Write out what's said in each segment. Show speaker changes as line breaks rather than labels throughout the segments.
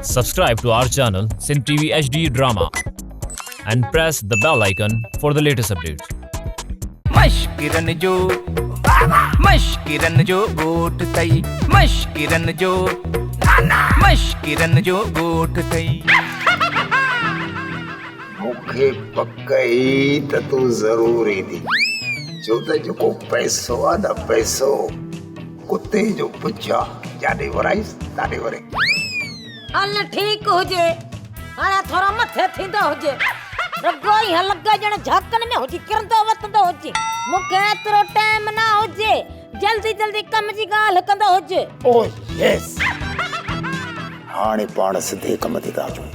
Subscribe to our channel Sindh TV HD Drama and press the bell icon for the latest updates.
مشڪرن جو مشڪرن جو ڳوٺ ٿئي مشڪرن جو مشڪرن جو ڳوٺ ٿئي.
مون کي پڪ هئي ته تون ضرور ايندين، ڇو ته جيڪو پئسو آ نه پئسو، ڪتي جو پڇ آ، جاڏي ورائيس تاڏي وري.
هل ٺيڪ هجي، هاڻي ٿورو مٿي ٿيندو هجي، رڳو ائين لڳي ڄڻ جهاڪن ۾ هجي ڪرندو وتندو هجي، مون کي ايترو ٽائيم نه هجي، جلدي جلدي ڪم جي ڳالهه ڪندو هجي.
اوه يس، هاڻي پاڻ سڌي ڪم تي ٿا اچون.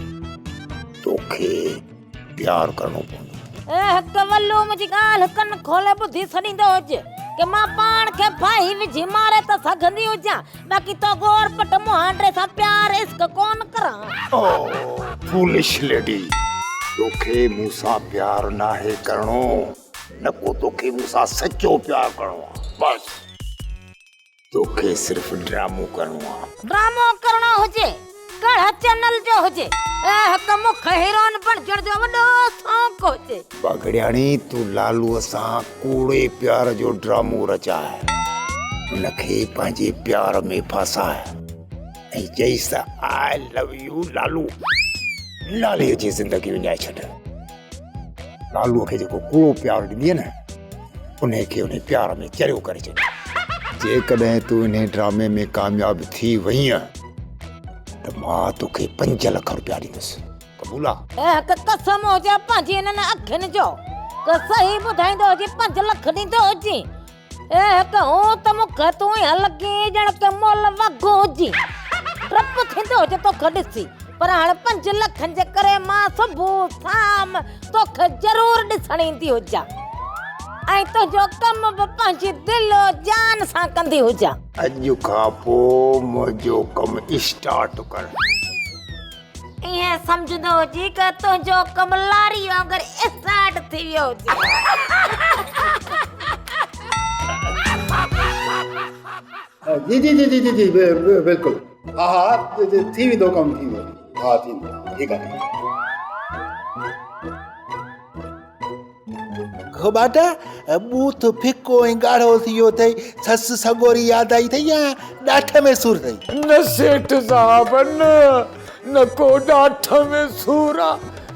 توکي پيار ڪرڻو پوندو.
اي هڪ ولو منهنجي ڳالهه ڪن کولي ٻڌي سڏيندو هج ڪي مان پاڻ کي ڦاهي وجهي ماري ته سگهندي هجان باقي تو گور پٽ مهانڊي سان پيار عشق ڪون ڪران.
او فولش ليڊي توکي مون سان پيار ناهي ڪرڻو نه ڪو توکي مون سان سچو پيار ڪرڻو آ بس. توکي صرف ڊرامو ڪرڻو آ.
ڊرامو ڪرڻو هجي ڪهڙا چينل جو هجي ۽ هڪ مک هيروئن بڻجڻ جو وڏو شوق هجي.
باگڙياڻي تون لالوء سان ڪوڙي پيار جو ڊرامو رچاء. ان کي پنهنجي پيار ۾ ڦاساء ۽ چئيس ته آء لو يو لالو. لالي جي زندگي وڃائي ڇڏ. لالوء کي جيڪو ڪوڙو پيار ڏيندينء نه، انهيء کي انهيء پيار ۾ چريو ڪري ڇڏ. جيڪڏهن تون انهيء ڊرامي ۾ ڪامياب ٿي وئينء ته مان توکي 5 لک روپيا ڏيندس. قبول آ؟
اي هڪ قسم هجي پنهنجي انهن اکين جو ته صحيح ٻڌائيندو هجين 5 لک ڏيندو هجين. اي هڪ هون ته مون کي تون ائين لڳين ڄڻ ڪي مئل وڳو هجين. ڊپ ٿيندو هجي توکي ڏسي. پر هاڻ 5 لکن جي ڪري مان صبح شام توکي ضرور ڏسڻ ايندي هجان ۽ تنهنجو ڪم به پنهنجي دل و جان سان ڪندي هجان.
اڄ کان پوء منهنجو ڪم اسٽارٽ ڪر.
ائين سمجهندو هجي ڪه تنهنجو ڪم لاري وانگر اسٽارٽ ٿي ويو هجي.
جي جي جي جي جي جي بلڪل ها ها ٿي ويندو ڪم ٿي ويندو ها ٿي ويندو ٺيڪ آ ٺيڪ
گهوٻاٽا، ٻوٿ ڦڪو ۽ ڳاڙهو ٿي ويو اٿئي، سس سڳوري ياد آئي اٿئي يا ڏاٺ ۾ سور اٿئي؟
نه سيٺ صاحب نه، نه ڪو ڏاٺ ۾ سور آ،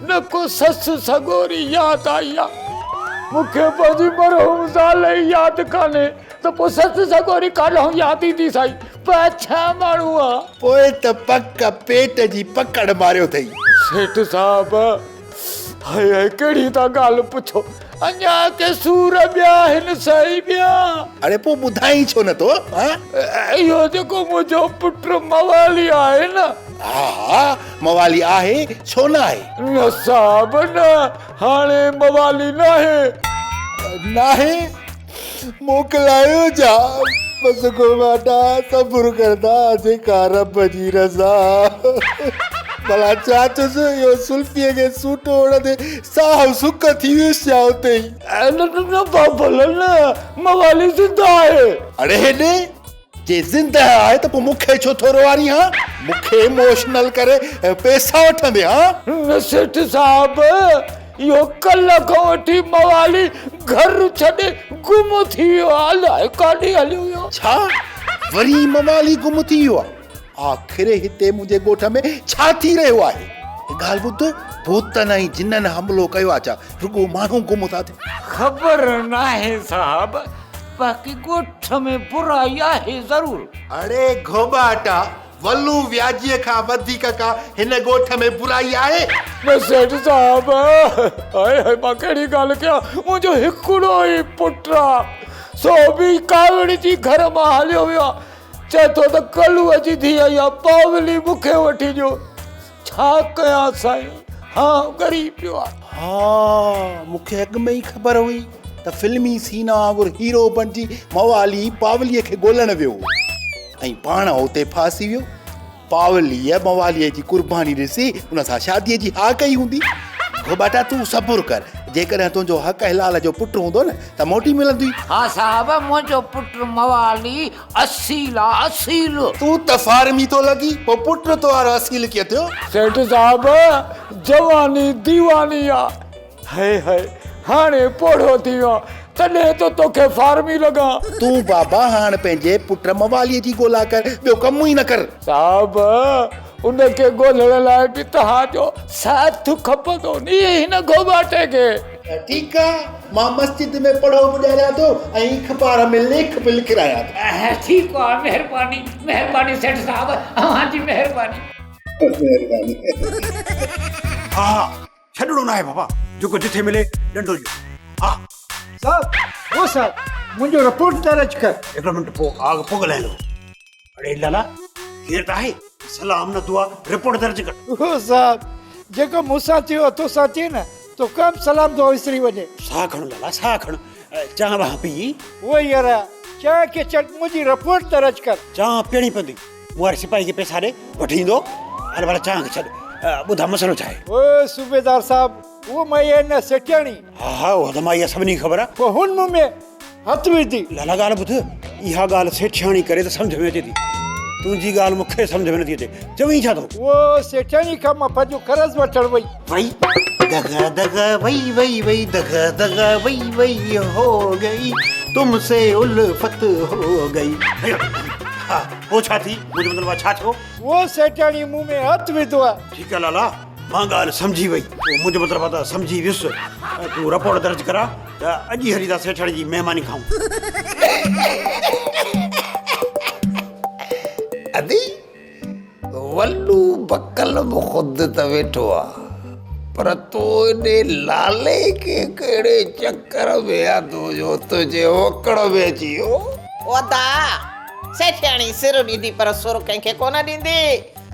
نه ڪو سس سڳوري ياد آئي آ. مون کي پنهنجي مرحوم زال ئي ياد ڪانهي ته پوء سس سڳوري ڪاڏانهن ياد ايندي سائين، بادشاهه ماڻهو آ.
پوء ته پڪ پيٽ جي پڪڙ ماريو اٿئي.
سيٺ صاحب هائي هائي ڪهڙي ٿا ڳالهه پڇو، اڃا ڪي سور ٻيا آهن سائين ٻيا.
اڙي پوء ٻڌائين ڇو نه ٿو ها؟
اهو جيڪو منهنجو پٽ موالي آهي نه.
ها ها موالي آهي ڇو نه آهي.
نه صاحب نه، هاڻي موالي ناهي.
ناهي؟ موڪلايو جا بس گهوٻاٽا صبر ڪردا جيڪا رب جي رضا. ڀلا ڇا چوس اهو سلفيء کي سوٽو هڻندي ساهه سڪ ٿي ويس ڇا اتي ئي.
نه نه نه بابل نه موالي زنده آهي.
اڙي هيڏي جي زنده آهي ته پوء مون کي ڇو ٿو روئارين ها مون کي اموشنل ڪري پيسا وٺندين ها.
نه سيٺ صاحب اهو ڪلهه کان وٺي موالي گهر ڇڏي گم ٿي ويو آهي الائي ڪاڏي هليو ويو.
ڇا وري موالي گم ٿي ويو آهي آخر هتي منهنجي ڳوٺ ۾ ڇا ٿي رهيو آهي؟ هڪ ڳالهه ٻڌ، ڀوتن ۽ جنن حملو ڪيو آهي ڇا؟ رڳو ماڻهو گم ٿا ٿين.
خبر ناهي صاحب، باقي ڳوٺ ۾ برائي آهي ضرور.
اڙي گهوٻاٽا، ولو وياجيء کان وڌيڪ ڪا هن ڳوٺ ۾ برائي آهي؟
نه سيٺ صاحب، هاء هاء مان ڪهڙي ڳالهه ڪيان، منهنجو هڪڙو ئي پٽ آ، سو به ڪاوڙجي گهر مان هليو ويو آ. چئي ٿو ته ڪلوء جي ڌيء اها پاولي مون کي وٺي ڏيو. ڇا ڪيان سائين، هانء ڳري پيو آهي.
ها، مون کي اڳ ۾ ئي خبر هئي ته فلمي سين وانگر هيرو بڻجي موالي پاوليء کي ڳولڻ ويو هو ۽ پاڻ اتي ڦاسي ويو. پاوليء مواليء جي قرباني ڏسي ان سان شاديء جي ها ڪئي هوندي. گهوٻاٽا تون صبر ڪر،
جيڪڏهن تنهنجو حق حلال جو پٽ هوندو نه ته موٽي ملندي.
ها صاحب منهنجو پٽ موالي اصيل آ اصيل.
تون ته فارمي ٿو لڳين، پوء پٽ تو وارو اصيل ڪيئن ٿيو؟
سيٺ صاحب جواني ديواني آ. هئي هئي هاڻي پوڙهو ٿي ويو آن تڏهن ٿو توکي فارمي لڳان.
تون بابا هاڻ پنهنجي پٽ مواليء جي ڳولا ڪر، ٻيو ڪم ئي نه ڪر.
صاحب ان کي ڳولڻ لاء به توهان جو ساٿ کپندو ني هن گهوٻاٽي کي.
ٺيڪ آ، مان مسجد ۾ پڙهو به ڏياريان ٿو ۽ اخبار ۾ ليک به لکرايان ٿو.
ٺيڪ آ، مهرباني، مهرباني سيٺ صاحب، اوهان جي مهرباني.
مهرباني.
ها ها ڇڏڻو ناهي بابا، جيڪو جٿي ملي ڏنڊو ڏيو. ها.
صاحب، او صاحب، منهنجو رپورٽ درج ڪر.
هڪڙو منٽ پوء آگ پوء ڳالهائيندو. اڙي لالا ڪير ته آهي سلام نه دعا رپورٽ درج ڪر.
او صاحب جيڪو مون سان ٿيو تو سان ٿئي نه تو ڪم سلام دعا وسري وڃي.
ساهه کڻ لالا ساهه کڻ چانهه وانهه پي.
او يار چانهه کي ڇڏ منهنجي رپورٽ درج ڪر.
چانهه پيئڻي پوندي مون واري سپاهي کي پئسا ڏي وٺي ايندو هل ڀلا چانهه کي ڇڏ ٻڌاء مسئلو ڇا آهي.
او صوبيدار صاحب اهو مائي آهي نه سيٺياڻي.
ها ها اها ته مائي آهي سڀني کي خبر آهي.
پوء هن مون ۾ هٿ وجهندي.
لالا ڳالهه ٻڌ، اها ڳالهه سيٺياڻي ڪري ته سمجهه ۾ اچي ٿي، تنهنجي ڳالهه مون کي سمجهه ۾ نٿي اچي، چوين ڇا ٿو؟
اهو سيٺياڻي کان مان پنهنجو قرض وٺڻ وئي.
وئي دغا دغا وئي وئي وئي دغا دغا وئي وئي هو گئي تم سي الفت هو گئي. ها پوء ڇا ٿي؟ منهنجو مطلب آهي ڇا ٿيو؟
اهو سيٺياڻي مون ۾ هٿ وڌو آهي.
ٺيڪ آهي لالا. مان ڳالهه سمجهي وئي. منهنجو مطلب آ ته سمجهي ويس. تون رپورٽ درج ڪراء ته اڄ ئي هلي ٿا سيٺاڻي جي مهماني کائون.
ادي ولو بڪل به خود ته ويٺو آ پر تو ايڏي لالي کي ڪهڙي چڪر ۾ آندو جو تنهنجي اوڪڙ ۾ اچي ويو.
او ادا سيٺياڻي سر ڏيندي پر سر ڪنهن کي ڪونه ڏيندي.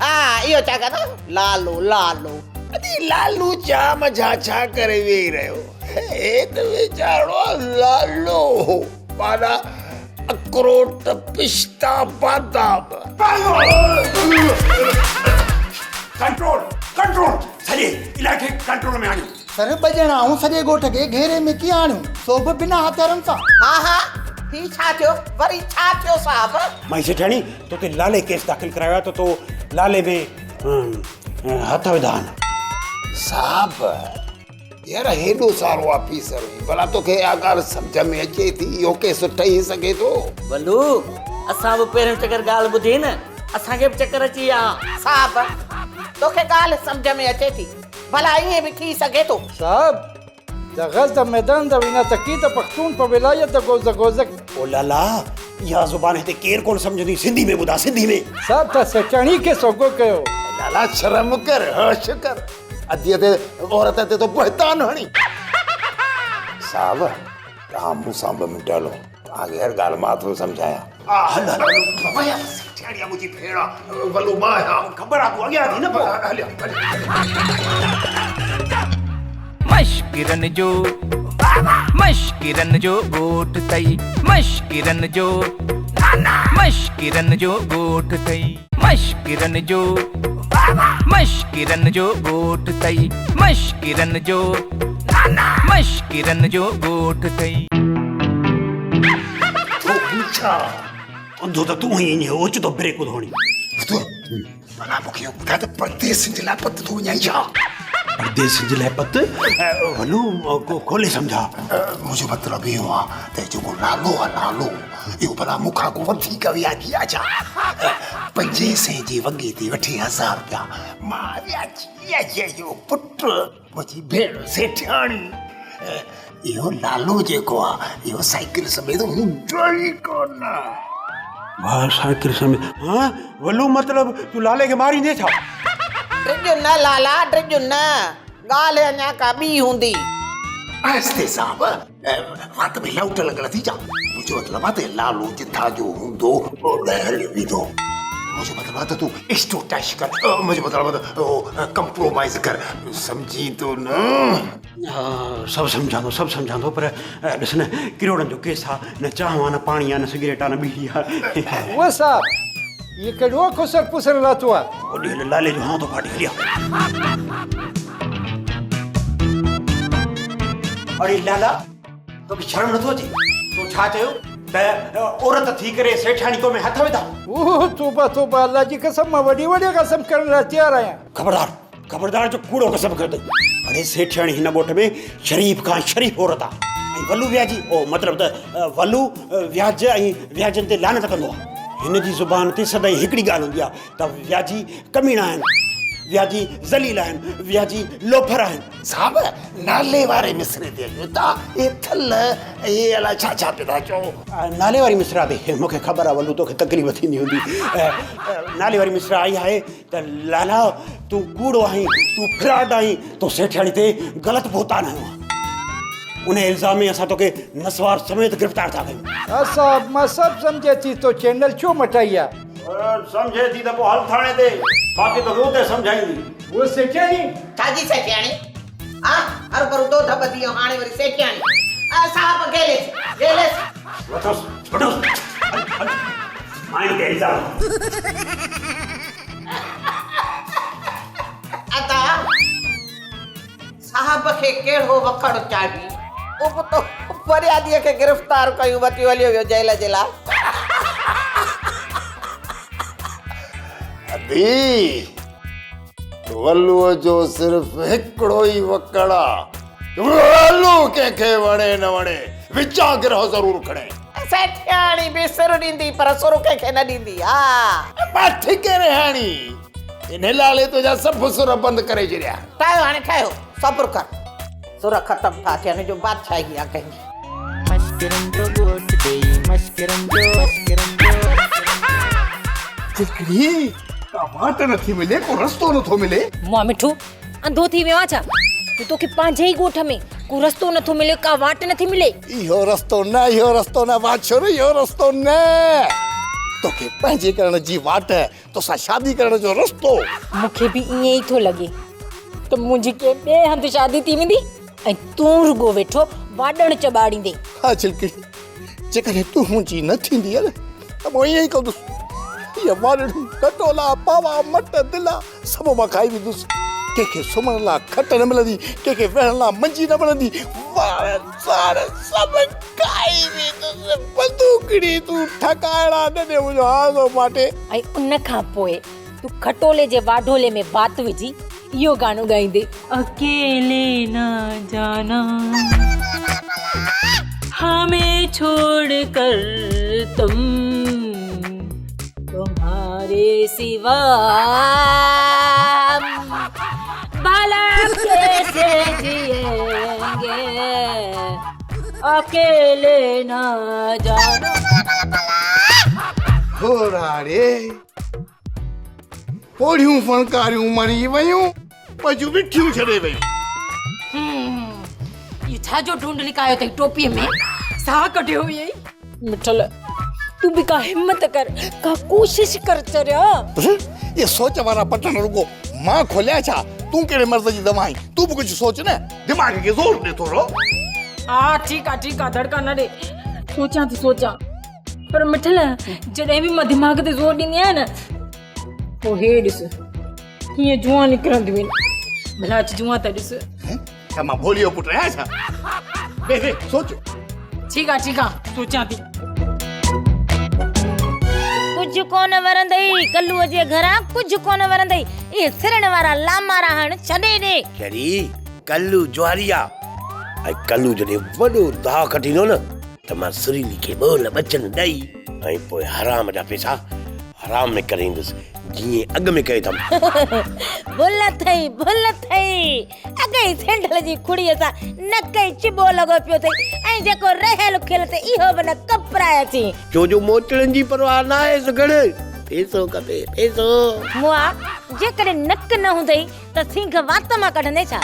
ها اهو ڇا ڪندو لالو لالو.
ادي لالو چا منجهان ڇا ڪري ويهي رهيو. هي ته ويچارو آ لالو معنيٰ اکروٽ پشتا بادام.
ڪنٽرول ڪنٽرول سڄي علائقي کي ڪنٽرول ۾ آڻيو.
سر ٻه ڄڻا آئون سڄي ڳوٺ کي گهيري ۾ ڪيئن آڻيون سو به بنا هٿيارن سان.
ها ها هي ڇا ٿيو وري ڇا ٿيو صاحب.
مائي سيٺياڻي تو تي لالي ڪيس داخل ڪرايو آهي ته تو لالي ۾ هٿ وڌا آهن.
صاحب يار هيڏو سارو آفيسر هئين ڀلا توکي اها ڳالهه سمجهه ۾ اچي ٿي اهو ڪيس ٺهي سگهي ٿو.
ولو اسان به پهريون چڪر ڳالهه ٻڌي نه اسان کي به چڪر اچي ويا.
صاحب توکي ڳالهه سمجهه ۾ اچي ٿي ڀلا ائين به ٿي سگهي ٿو.
صاحب د غز د ميدان د وینا تکي د پښتون په ولایت د ګوزه ګوزه.
او لالا اها زبان هتي ڪير ڪونه سمجهندي سنڌي ۾ ٻڌاء سنڌي ۾.
صاحب ته سيٺياڻي کي سوگهو ڪيو.
لالا شرم ڪر هوش ڪر اديء تي عورت تي ٿو بهتان هڻين.
صاحب توهان مون سان ٻه منٽ هلو توهان کي هر ڳالهه مان ٿو سمجهايان. هل هل بابا يار سيٺياڻي آ منهنجي ڀيڻ آ ولو مان آهيان خبر آ تون اڳيان ٿي نه پوء هليا
مشڪرن جو مشڪرن جو ڳوٺ اٿئي مشڪرن جو مشڪرن جو ڳوٺ اٿئي مشڪرن جو مشڪرن جو ڳوٺ اٿئي مشڪرن جو مشڪرن جو ڳوٺ اٿئي.
ٿو پڇان انڌو ته تون ئي آهين اوچتو بريڪ ٿو هڻين.
ڀلا مون کي اهو ٻڌاء ته پرديسين جي لاء پت ٿو وڃائين ڇا؟
پرديسين جي لاء پت؟ ولو کولي سمجهاء.
منهنجو مطلب اهو آ ته جيڪو لالو آ لالو اهو ڀلا مون کان ڪو وڌيڪ وياجي آ ڇا؟ پنجين سئين جي وڳي تي وٺي هزار رپيا مان وياجي اهو پٽ منهنجي ڀيڻ سيٺياڻي اهو لالو جيڪو آ اهو سائيڪل سميت هوندو ئي ڪونه.
واهه سائيڪل سميت ها ولو مطلب تون لالي کي ماريندين ڇا؟
ڊڄ نه لالا ڊڄ نه ڳالهه اڃا ڪا ٻي هوندي.
آهستي صاحب وات ۾ لوٽ لڳل اٿئي ڇا؟ منهنجو مطلب آ ته لالو جتان جو هوندو اوڏانهن هليو ويندو. منهنجو مطلب آ ته تون اشٽو ٽش ڪر منهنجو مطلب آ ته ڪمپرومائيز ڪر سمجهين ٿو نه؟
ها سڀ سمجهان ٿو سڀ سمجهان ٿو پر ڏس نه ڪروڙن جو ڪيس آ نه چانهه آ نه پاڻي آ نه سگريٽ آ نه ٻيڙي آ.
او صاحب هي ڪهڙو خسر پسر لاٿو آ.
اوڏي هل لالي جو هانء ٿو ڦاٽي هلي آ.
اڙي لالا توکي شرم نٿو اچي؟ تو ڇا چيو ته عورت ٿي ڪري سيٺياڻي تو ۾ هٿ وڌا؟
اوه توبه توبه الله جي قسم مان وڏي وڏي قسم کڻڻ لاء تيار آهيان.
خبردار خبردار جو ڪوڙو قسم کڻندين. اڙي سيٺياڻي هن ڳوٺ ۾ شريف کان شريف عورت آ ۽ ولو وياجي او مطلب ته ولو وياج ۽ وياجن تي لعنت ڪندو آ. هن جي زبان تي سدائين هڪڙي ڳالهه هوندي آ ته وياجي ڪميڻا آهن، وياجي ذليل آهن، وياجي لوفر آهن.
صاحب نالي واري مصري تي اچو ٿا، اهي ٿلهه ۽ اهي الائي ڇا ڇا پيا ٿا چئو.
نالي واري مصرع تي مون کي خبر آهي ولو توکي تڪليف ٿيندي هوندي. نالي واري مصرع اها آهي ته لالا تون ڪوڙو آهين، تون فراڊ آهين، تو سيٺياڻي تي غلط بهتان هنيو آهي. ان الزام ۾ اسان توکي نسوار سميت گرفتار ٿا ڪيون.
ها صاحب مان سڀ سمجهان ٿي تو چينل ڇو مٽائي آهي.
سمجهي ٿي ته پوء هل ٿاڻي تي، باقي توکي اتي سمجهائيندي.
هوء سيٺياڻي؟
ڇا جي سيٺياڻي؟ آ هروڀرو ڏوڌ ٻڌي ۽ هاڻي وري سيٺياڻي. آ صاحب گيليس، گيليس.
وٺوس، وٺوس. هل، هل. ماين تي الزام.
ادا، صاحب کي ڪهڙو وکڙ چاڙهي. ابتو فرياديء کي گرفتار ڪيون وٺي هليو ويو جيل جي لاء.
ادي! ولوء جو صرف هڪڙو ئي وڪڙ آ. ولو ڪنهن کي وڻي نه وڻي، وچان گرهه ضرور کڻي.
سيٺياڻي به سر ڏيندي پر سر ڪنهن کي نه ڏيندي. ها.
ماٺ ڪري هاڻي. انهي لالي تنهنجا سڀ سر بند ڪري ڇڏيا.
ٺاهيو هاڻي ٺاهيو. صبر ڪر. سر ختم ٿا ٿين جو بادشاهي آ ڪنهن جي.
مشڪرن جو ڳوٺ ڏيئي مشڪرن جو مشڪرن جو.
چڪڙي ڪا واٽ نٿي ملي ڪو رستو نٿو ملي.
مئا مٺو انڌو ٿي ويو آهين ڇا جو توکي پنهنجي ئي ڳوٺ ۾ ڪو رستو نٿو ملي ڪا واٽ نٿي ملي.
اهو رستو نه اهو رستو نه واڇر اهو رستو نه توکي پنهنجي ڪرڻ جي واٽ توسان شادي ڪرڻ جو رستو.
مون کي به ائين ئي ٿو لڳي ته منهنجي ڪنهن ٻئي هنڌ شادي ٿي ويندي ۽ تون رڳو ويٺو واڏڻ چٻاڙيندين.
ها چلڪڙي، جيڪڏهن تون منهنجي نه ٿيندينء نه ته مان ائين ئي ڪندس. هيء واڏڻيون، ٽٽولا، پاوا، مٽ، دلا سڀ مان کائي ويندس. ڪنهن کي سمهڻ لاء کٽ نه ملندي، ڪنهن کي ويهڻ لاء منجي نه ملندي. وار سار سڀ کائي ويندس. بندوقڙي تون ٺڪائڻا نه ڏي منهنجو هاضو ڦاٽي.
۽ ان کان پوء تون کٽولي جي واڍولي ۾ وات وجهي اهو گانو ڳائيندي. اڪيلي نه جانا همين ڇوڙ ڪر تم تمهاري سوا ڀلا ڪيسي جيئينگي اڪيلي نه جانا.
گهوڙاڙي پوڙهيون فنڪاريون مري ويون، پنهنجون وٺيون ڇڏي ويون.
اهو ڇا جو ڍونڍ لڪايو اٿئي ٽوپيء ۾؟ ساهه ڪڍيو ويئي. مٺل، تون به ڪا همت ڪر، ڪا ڪوشش ڪر چريا.
اهي سوچ وارا بٽڻ رڳو مان کوليا ڇا؟ تون ڪهڙي مرض جي دوا آهين؟ تون به ڪجهه سوچ نه، دماغ کي زور ڏي ٿورو.
ها ٺيڪ آ، ٺيڪ آ، دڙڪا نه ڏي. سوچان ٿي سوچان. پر مٺل، جڏهن به مان دماغ تي زور ڏيندي آهيان نه، پوء هي ڏس، ڪيئن جوئان نڪرنديون آهن. ڀلا اچ جوئان ته ڏس.
ڇا مان ڀولي جو پٽ آهيان ڇا؟ ويهه ويهه سوچ.
ٺيڪ آ ٺيڪ آ سوچان ٿي. ڪجهه ڪونه ورندئي ڪلوء جي گهران ڪجهه ڪونه ورندئي. اهي سرڻ وارا لامارا هڻ ڇڏي ڏي.
چري ڪلو جواري آ ۽ ڪلو جڏهن وڏو داء کٽيندو نه ته مان سريلي کي ٻول ٻچن ڏئي ۽ پوء حرام جا پيسا حرام ۾ ڪري ايندس جيئن اڳ ۾ ڪيو اٿم.
ڀل اٿئي ڀل اٿئي اڳ ئي سينڊل جي کڙيء سان نڪ ئي چٻو لڳو پيو اٿئي ۽ جيڪو رهيل کيل اٿئي اهو به نه ڪپرائي اچين.
ڇو جو موچڙن جي پرواهه ناهي سگهڙ، پيسو کپي پيسو.
مئا جيڪڏهن نڪ نه هوندئي ته سينگهه وات مان ڪڍندين ڇا؟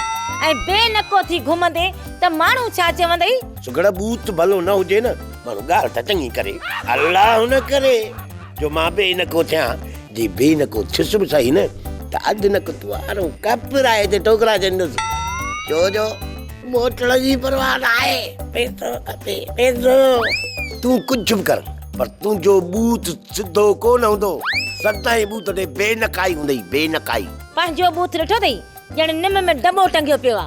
۽ بي نڪو ٿي گهمندين ته ماڻهو ڇا چوندئي؟
سگهڙ ٻوٿ ڀلو نه هجي نه، ماڻهو ڳالهه ته چڱي ڪري. الله نه ڪري جو مان بي نڪو ٿيان. جي بي نڪو ٿيس به سهي نه ته اڌ نڪ وارو ڪپرائي تي ٽوڪرا ڇڏيندس. ڇو جو موٽڻ جي پرواهه ناهي، پئسو کپي پئسو. تون ڪجهه به ڪر پر تنهنجو ٻوٿ سڌو ڪو نه هوندو. سدائين ٻوٿ تي بي نڪائي هوندئي، بي نڪائي.
پنهنجو ٻوٿ ڏٺو اٿئي، ڄڻ نم ۾ ڊٻو ٽنگيو پيو آ.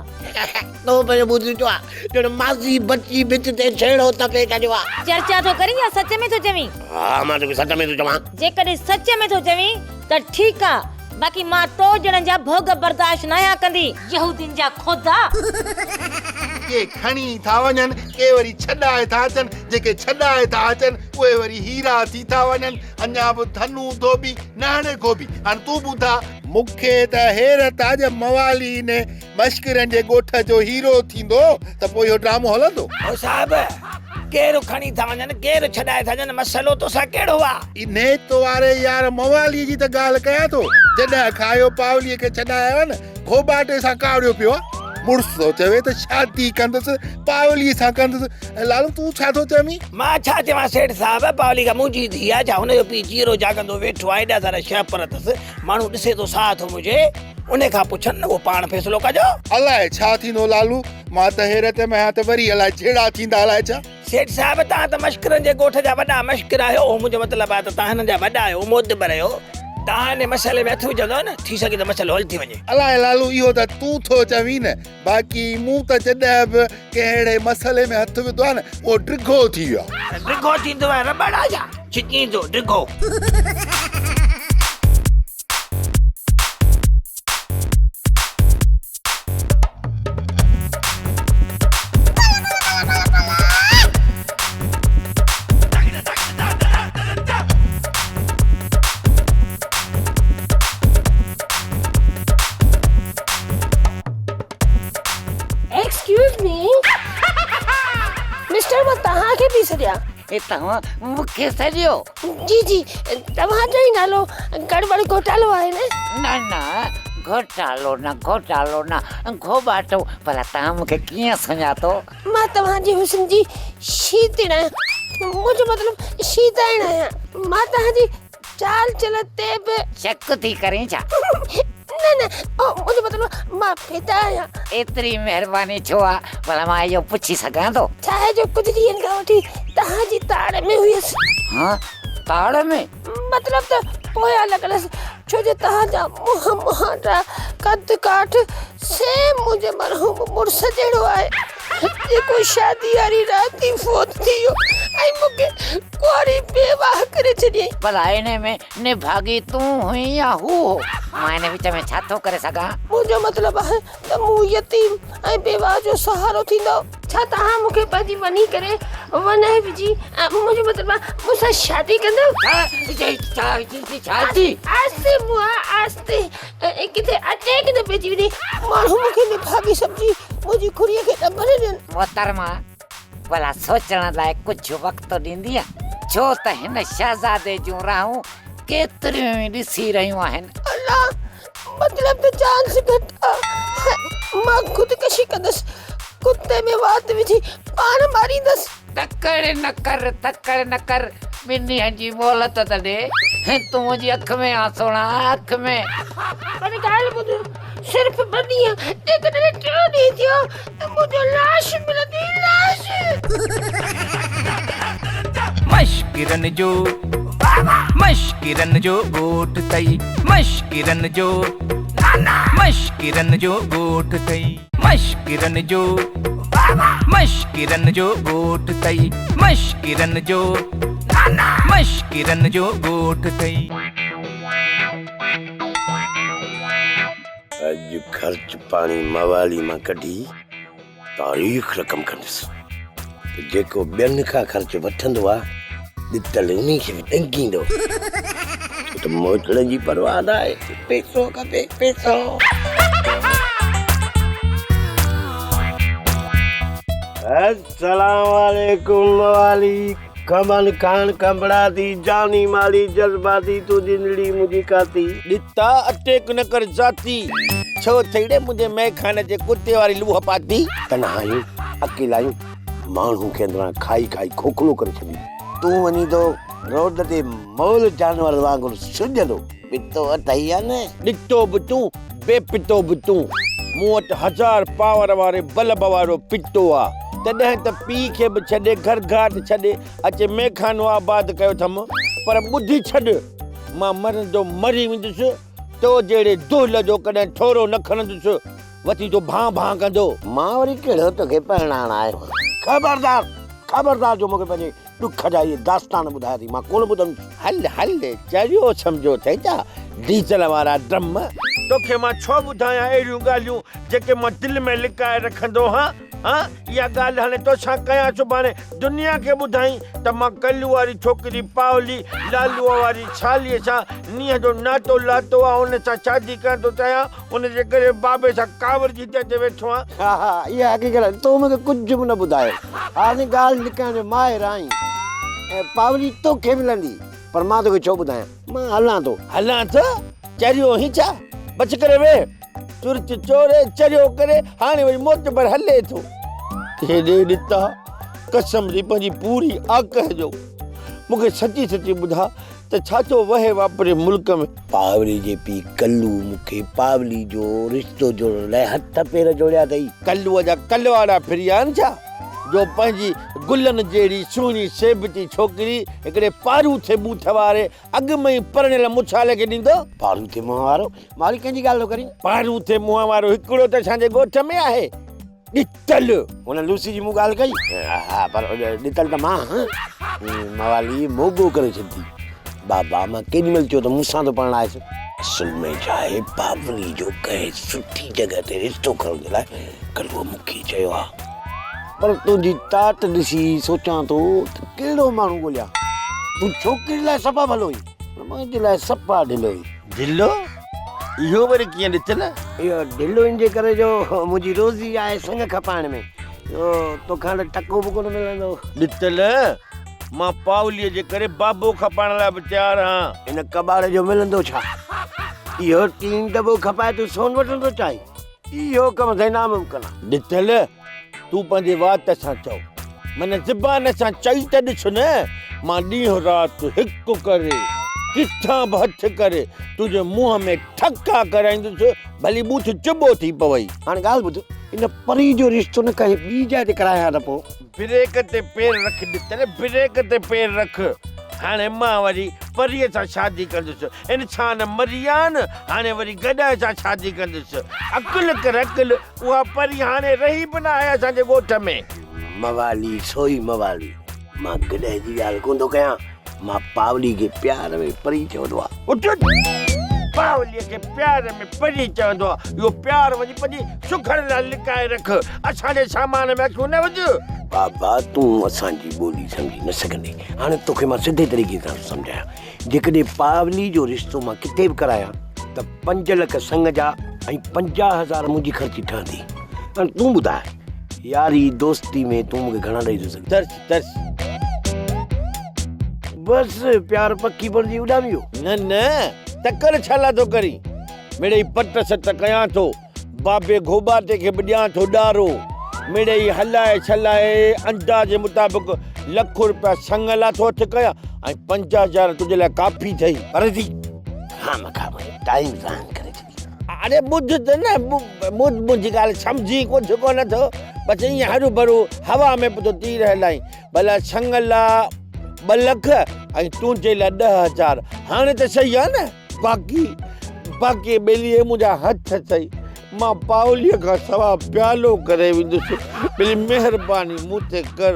تو پنهنجو ٻڌي چو آ، ڄڻ ماسي بچي ڀت تي ڇيڙو تپي ڇڏيو آ.
چرچا ٿو ڪرين يا سچ ۾ ٿو چوين؟
ها مان توکي سچ ۾ ٿو چوان.
جيڪڏهن سچ ۾ ٿو چوين ته ٺيڪ آ، باقي مان تو جهڙن جا ڀوڳ برداشت ناهيان ڪندي، يهودين جا خدا.
ڪي کڻي ٿا وڃن، ڪي وري ڇڏائي ٿا اچن، جيڪي ڇڏائي ٿا اچن، اهي وري هيرا ٿي ٿا وڃن، اڃا به ڌنو ڌوٻي نه هڻي گوبي. هاڻ تون ٻڌاء. مون کي ته حيرت آ جي موالي انهي مشڪرين جي ڳوٺ جو هيرو ٿيندو ته پوء اهو ڊرامو هلندو.
او صاحب! ڪير کڻي ٿا وڃن، ڪير ڇڏائي ٿا وڃن، مسئلو توسان ڪهڙو آ؟
انهي تو واري يار موالي جي ته ڳالهه ڪيان ٿو، جڏهن کان اهو پاولي کي ڇڏائي آيو آ نه، گهوٻاٽي سان ڪاوڙيو پيو آ. مڙس ٿو چوي ته شادي ڪندس، پاولي سان ڪندس. ۽ لالو تون ڇا ٿو چوين؟
مان ڇا چوان سيٺ صاحب، پاولي ڪا منهنجي ڌيء آ ڇا؟ هن جو پيء جيئرو جاڳندو ويٺو آ، ايڏا سارا شهپر اٿس، ماڻهو ڏسي ٿو ساهه ٿو منهنجي، انهي کان پڇن نه، اهو پاڻ فيصلو ڪجو.
الائي ڇا ٿيندو لالو، مان ته حيرت ۾ آهيان ته وري الائي جهيڙا ٿيندا الائي ڇا؟
سيٺ صاحب توهان ته مشڪرن جي ڳوٺ جا وڏا مشڪر آهيو، اهو منهنجو مطلب آهي ته توهان هنن جا وڏا آهيو، معتبر آهيو، توهان انهي مسئلي ۾ هٿ وجهندؤ نه، ٿي سگهي ٿو مسئلو حل ٿي وڃي.
الائي لالو اهو ته تون ٿو چوين نه، باقي مون ته جڏهن به ڪنهن اهڙي مسئلي ۾ هٿ وڌو آهي نه، اهو ڊگهو ٿي ويو آهي.
ڊگهو ٿيندو آهي رٻڙ آهي ڇا؟ ڇڪيندو ڊگهو.
ايڪسڪيوز مي مسٽر مان توهان کي پئي سڏيان.
هي توهان مون کي سڏيو؟
جي جي توهان جو ئي نالو گڙٻڙ گهوٽالو آهي نه؟
نه نه گهوٽالو نه گهوٽالو نه گهوٻاٽو ڀلا توهان مون کي ڪيئن سڃاتو؟
مان توهان جي حسن جي شيتڻ آهيان منهنجو مطلب شيتائڻ آهيان مان توهان جي چال چلت تي به
شڪ ٿي ڪرين ڇا؟
نه نه منهنجو مطلب مان فدا آهيان.
ايتري مهرباني ڇو آ ڀلا مان اهو پڇي سگهان ٿو؟
ڇا آهي جو ڪجهه ڏينهن کان وٺي توهان جي تاڙ ۾ هيس.
ها تاڙ ۾؟
مطلب ته پويان لڳل هيس ڇو جو توهان جا منهن مهانڊا قد ڪاٺ سيم منهنجي مرحوم مڙس جهڙو آهي. جيڪو شادي واري رات ئي فوت ٿي ويو ۽ مون کي ڪنواري بيواهه ڪري ڇڏيائين.
ڀلا انهي ۾ نڀاڳي تون هئين يا هو هو؟ مان ان وچ ۾ ڇا ٿو ڪري سگهان؟
منهنجو مطلب آهي ته مون يتيم ۽ بيواهه جو سهارو ٿيندؤ. ڇا توهان مون کي پنهنجي وني ڪري ونهه وجهي ۽ منهنجو مطلب آهي مون سان شادي ڪندؤ؟
شادي؟
آهستي مئا آهستي ڪٿي اٽيڪ نه پئجي وڃي. ماڻهو مون کي نڀاڳي سمجهي منهنجي کڙيء کي ڏنڀر ڏين.
محترمه، ڀلا سوچڻ لاء ڪجهه وقت ڏيندينء؟ ڇو ته هن شهزادي جون راهون ڪيتريون ئي ڏسي رهيون آهن.
الله! مطلب ته چانس گهٽ آ. مان خودڪشي ڪندس. ڪتي ۾ وات وجهي پاڻ ماريندس.
تڪڙ نه ڪر، تڪڙ نه ڪر، ٻن ڏينهن جي مهلت ته ڏي. تون منهنجي اک ۾ آن سهڻا، اک ۾.
پر ڳالهه ٻڌ، صرف ٻه ڏينهن، جيڪڏهن ٽيون ڏينهن ٿيو ته منهنجو لاش ملندي، لاش.
مشڪرن جو مشڪرن جو ڳوٺ ٿئي مشڪرن جو مشڪرن جو ڳوٺ ٿئي مشڪرن جو مشڪرن جو ڳوٺ ٿئي مشڪرن جو مشڪرن جو ڳوٺ ٿئي.
اڄ خرچ پاڻي موالي مان ڪڍي تاريخ رقم ڪندس ته جيڪو ٻين کان خرچ وٺندو آ ڏتل انهي کي به ڏنگيندو ڇو ته موچڙن جي پرواهه نه آهي پئسو کپي پئسو. السلام عليڪم موالي کمن خان کنڀڙاتي جاني مالي جذباتي تنهنجي نڙي منهنجي ڪاتي.
ڏتا اٽيڪ نه ڪر ذاتي ڇو ٿئي ڙي منهنجي مئخاني تي ڪتي واري لوهه پاتي.
تنها آهيون اڪيلا آهيون ماڻهو کي اندران کائي کائي کوکلو ڪري ڇڏيندو. تون وڃين ٿو روڊ تي مئل جانور وانگر سڄندو. پتو اٿئي يا نه؟
ڏتو به تون بي پتو به تون. مون وٽ هزار پاور واري بلب وارو پتو آ. تڏهن ته پيء کي به ڇڏي گهر گهاٽ ڇڏي اچي ميخانو آباد ڪيو اٿم. پر ٻڌي ڇڏ مان مرندو مري ويندس، تو جهڙي دهل جو ڪڏهن ٿورو نه کڻندس. وتي ٿو ڀان ڀان ڪندو.
مان وري ڪهڙو توکي پرڻائڻ آيو آهيان. خبردار! خبردار جو مون کي پنهنجي ڏک جا اهي داستان ٻڌايا اٿئي، مان ڪونه ٻڌندس.
هل هل، چريو سمجهيو اٿئي ڇا، ڊيزل وارا ڊرم. توکي مان ڇو ٻڌايان اهڙيون ڳالهيون، جيڪي مان دل ۾ لڪائي رکندو هان. ها، اها ڳالهه هاڻي توسان ڪيان سڀاڻي دنيا کي ٻڌائين ته مان ڪلو واري ڇوڪري پاولي لالوء واري ڇاليء سان نينهن جو ناتو لاتو آ، ان سان شادي ڪرڻ ٿو چاهيان، ان جي ڪري بابي سان ڪاوڙجي هتي اچي ويٺو آهيان.
ها ها اها حقيقت آهي، تو مون کي ڪجهه به نه ٻڌايو. ها سائين ڳالهه لڪائڻ جو ماهر آهين ۽ پاولي توکي ملندي پر مان توکي ڇو ٻڌايان، مان هلان ٿو.
هلان ٿو؟ چريو آهين ڇا؟ بس ڪري ويهه. چرچ چوري چريو ڪري هاڻي وري معتبر هلي ٿو. هيڏي ڏتا قسم ٿي پنهنجي پوري آڪهه جو مون کي سچي سچي ٻڌاء ته ڇا ٿو وهي واپري ملڪ ۾.
پاولي جي پيء ڪلو مون کي پاولي جو رشتو جوڙڻ لاء هٿ پير جوڙيا اٿئي.
ڪلوء جا ڪلواڙا ڦري ويا آهن ڇا جو پنهنجي گلن جهڙي سهڻي سيبتي ڇوڪري هڪڙي پاروٿي ٻوٿ واري اڳ ۾ ئي پرڻيل مڇالي کي ڏيندو؟
پاروٿي منهن وارو؟ مالي ڪنهن جي ڳالهه ٿو ڪرين؟
پاروٿي منهن وارو هڪڙو ته اسان جي ڳوٺ ۾ آهي. ڏتل!
هن لوسي جي مون ڳالهه ڪئي؟ ها پر ڏتل ته مان هان. موالي موڳو ڪري ڇڏتي. بابا مان ڪيڏي مهل چيو ته مون سان ٿو پرڻائيس. اصل ۾ ڇا آهي بابلي جو ڪنهن سٺي جڳهه تي رشتو ڪرڻ جي لاء ڪلوء مون کي چيو آهي. پر تنهنجي تات ڏسي سوچان ٿو ته ڪهڙو ماڻهو ڳوليان. تون ڇوڪري لاء صفا ڀلو آهين پر منهنجي لاء صفا ڍلو آهين.
ڍلو؟ اهو وري ڪيئن ڏتل؟
اهو ڍلو ان جي ڪري جو منهنجي روزي آهي سڱ کپائڻ ۾، جو توکان ته ٽڪو به ڪونه ملندو.
ڏتل، مان پاوليء جي ڪري بابو کپائڻ لاء به تيار آهيان.
ان ڪٻاڙ جو ملندو ڇا؟ اهو ٽين دٻو کپائي تون سون وٺڻ ٿو چاهين؟ اهو ڪم سائين ناممڪن آهي.
ڏتل، تون پنهنجي وات سان چئو، من زبان سان چئي ته ڏس نه، مان ڏينهن رات هڪ ڪري، ڪٿان به هٿ ڪري، تنهنجي منهن ۾ ٺڪا ڪرائيندس، ڀلي ٻوٿ چٻو ٿي پوئي.
هاڻي ڳالهه ٻڌ، ان پري جو رشتو نه ڪنهن ٻي جاء تي ڪرايان ها ته پوء؟
بريڪ تي پير رک ڏتل، بريڪ تي پير رک. هاڻي مان وري پريء سان شادي ڪندس. انسان مري ويا آهن، هاڻي وري گڏهه سان شادي ڪندس. عقل ڪر عقل، اها پري هاڻي رهي به ناهي اسان جي ڳوٺ ۾.
موالي سوئي موالي، مان گڏهه جي ڳالهه ڪونه ٿو ڪيان، مان پاولي کي پيار ۾ پري چوندو آهيان.
اٺ پاوليء کي پيار ۾ پري چوندو آهي. اهو پيار وڃي پنهنجي سگهڙ لاء لڪائي رک، اسان جي سامان ۾ اکيون نه وجهه.
بابا تون اسان جي ٻولي سمجهي نه سگهندين. هاڻي توکي مان سڌي طريقي سان ٿو سمجهايان. جيڪڏهن پاولي جو رشتو مان ڪٿي به ڪرايان ته 5 لک سڱ جا ۽ 50,000 منهنجي خرچي ٺهندي. هاڻي تون ٻڌاء ياري دوستي ۾ تون مون کي گهڻا ڏئي ٿو سگهين؟
ترس ترس.
بس پيار پکي بڻجي اڏامي ويو.
نه نه تڪڙ ڇا لاء ٿو ڪرين؟ مڙئي پٽ ست ڪيان ٿو. بابي گهوٻاٽي کي به ڏيان ٿو ڏارو. مڙئي هلائي ڇلائي اندازي مطابق لک روپيا سڱ لاء ٿو هٿ ڪيان ۽ 50,000 تنهنجي لاء ڪافي ٿئي.
پر ٿي خامخواه منهنجو ٽائيم ضايع ڪري ڇڏي.
اڙي ٻڌ ته نه، ٻڌ منهنجي ڳالهه سمجهين ڪجهه ڪونه ٿو، بس ائين هروڀرو هوا ۾ به ٿو تير هلائين. ڀلا سڱ لاء 2 لک ۽ تنهنجي لاء 10,000، هاڻي ته صحيح آهي نه؟ باقي باقي ٻيلي منهنجا هٿ اٿئي، مان پاوليء کان سوا پيالو ڪري ويندس، ٻيلي مهرباني مون تي ڪر،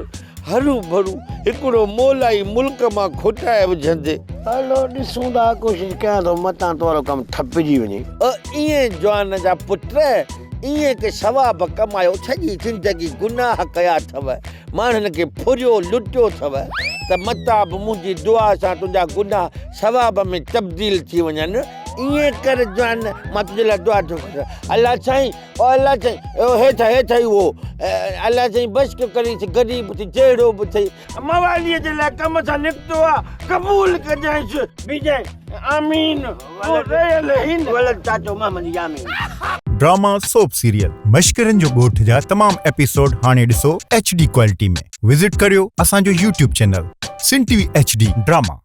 هرو ڀرو هڪڙو مولائي ملڪ مان کوٽائي وجهندي.
هلو ڏسون ٿا، ڪوشش ڪيان ٿو متان تو وارو ڪم ٺپجي وڃي.
ائين جوان جا پٽ، ائين ڪي ثواب ڪمايو، سڄي زندگي گناهه ڪيا اٿو، ماڻهن کي ڦريو لٽيو اٿو ته متان به منهنجي دعا سان تنهنجا گناهه ثواب ۾ تبديل ٿي وڃن. ائين ڪر جوان، مان تنهنجي لاء دعا ٿو ڪريان. الله سائين، او الله سائين، او هيٺ هيٺ ئي اهو. الله سائين بس ڪريس، غريب ٿي جهڙو به ٿئي. مواليء جي لاء ڪم سان نڪتو آ، قبول ڪجانس. بيجانء، آمين. تون رهيل هين.
ولد Chacho Muhammad Yamin.
Drama soap serial مشڪرن جو ڳوٺ جا تمام ايپيسوڊ هاڻي ڏسو ايڇ ڊي ڪوالٽي ۾ وزٽ ڪريو اسان جو YouTube channel Sindh T V H D drama.